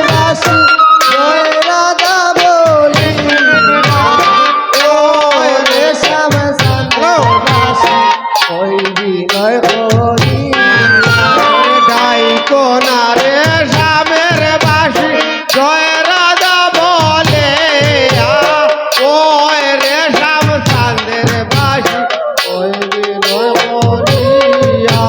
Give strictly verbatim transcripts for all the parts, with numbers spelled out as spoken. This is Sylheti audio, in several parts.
বাসি, জয় রাধা বলিয়া, ও রে শ্যাম চান্দের বাসি, ওই বিনয় করিয়া। ডাইকো না রে শ্যামের বাসি, জয় রাধা বলিয়া, ও রে শ্যাম চান্দের বাসি, ওই বিনয় করিয়া।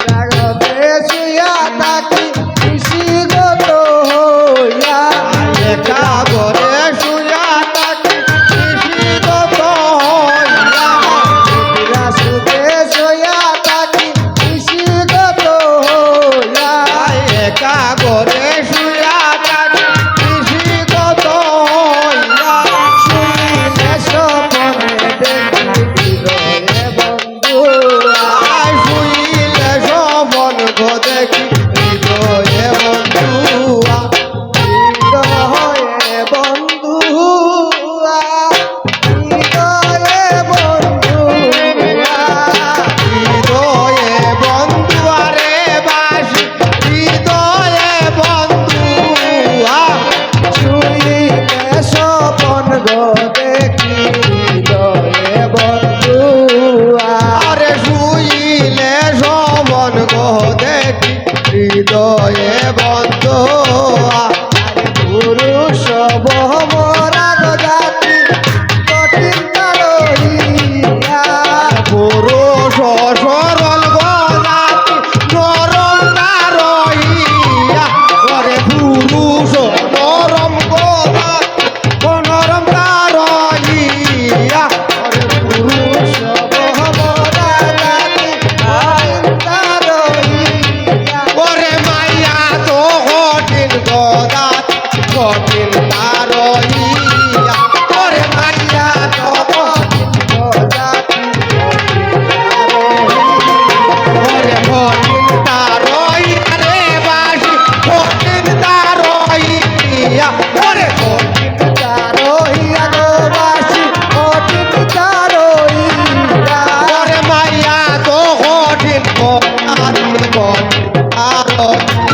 জাগতে শুয়া থাকি নিশিগত হইয়া। একা ঘরে শুয়া থাকি নিশিগত হইয়া। নিদ্রা সুখে শুয়া থাকি নিশিগত হইয়া। একা ঘরে শুয়া থাকি নিশিগত হইয়া। শুইলে স্বপনে দেখি হৃদয়ে বন্ধুয়া। শুইলে স্বপন গো দেখি হৃদয়ে বন্ধুয়া। হৃদয়ে বন্ধুয়া। হৃদয়ে বন্ধুয়া। হৃদয়ে বন্ধুয়া রে বাসি, হৃদয়ে বন্ধুয়া। শুইলে স্বপন গো দেখি হৃদয়ে বন্ধুয়া। আরে শুইলে স্বপন গো দেখি হৃদয়ে বন্ধুয়া। আরে পুরুষ বহমরা গজাতি কঠিন তারইয়া। পুরুষ সরল গজাতি নরম তারইয়া। আরে পুরুষ নরম গজাতি নরম তারইয়া। আরে পুরুষ বহমরা গজাতি কঠিন তারইয়া। ওরে মাইয়া তো কঠিন গজাতি কঠিন তারইয়া। ওরে মাইয়া তো কঠিন গজাতি কঠিন তারইয়া। ওরে কঠিন তারইয়া রে বাসি কঠিন তারইয়া। ওরে কঠিন তারইয়া গো বাসি কঠিন তারইয়া। ওরে মাইয়া তো কঠিন গজাতি কঠিন তারইয়া।